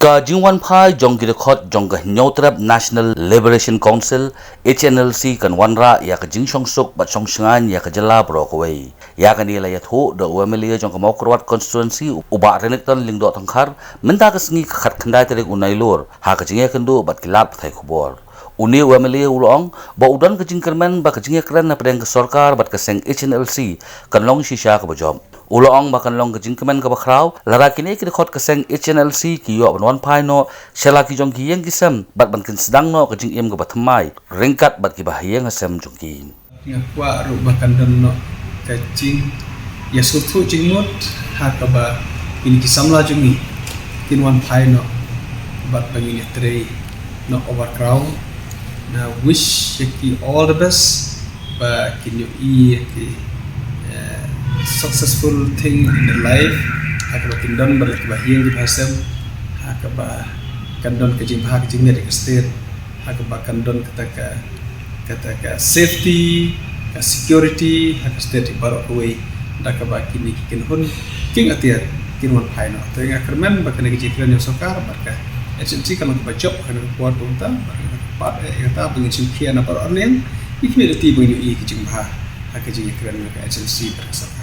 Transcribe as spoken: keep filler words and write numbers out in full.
Ka jingwanphai jong ki dkhot jong ka Hynñiewtrep National Liberation Council, H N L C, kan wanrah ïa ka jingshongsuk bad shongshngaiñ ïa ka jylla baroh kawei. Ïa kane la ïathuh da u M L A jong ka Mawkyrwat constituency, u Bah Renikton Lyngdoh Tongkhar, mynta ka sngi ka khatkhyndai tarik u Nailur, ha ka jingïakynduh bad ki lad pathai khubor. Une u M L A u la ong ba u don ka jingkyrmen ba ka jingïakren hapdeng ka sorkar bad ka seng H N L C kan long shisha kaba jop. U la ong ba kan long ka jingkmen kaba khraw lada kine ki dkhot ka seng H N L C ki ïoh ban wanphai noh sha la ki jong ki ïing ki sem bad ban pynsdang noh ka jingim kaba thymmai ryngkat bad kiba ha ïing ha sem jong ki. Nga kwah ruh ba kan don noh ka jingïasngewthuh jingmut ha kaba kine ki samla jong ngi kin wanphai noh bad ba ngin ïatrei noh overcrowd. Nga wish ïa ki all the best ba kin ïohi ïa ki, eh, successful thing in the life, ha kaba kin don bad la kiba ha ïing kiba ha sem, ha kaba kan don ka jingbha ka jingmiat ïa ka state, ha kaba kan don kata ka, kata ka safety, ka security ha ka state baroh kawei, da kaba kine ki kynhun kieng atiar kin wanphai noh. Te nga kyrmen ba kane ka jingkren jong sorkar bad ka H N L C kan long kaba jop ha kane ka por kumta, bad kane ka pat, eh, kata ba ngin shimkhia na baroh arliang, ïa kine lynti ba ngin ïohi ka jingbha ha ka jingkren ka H N L C bad ka sorkar.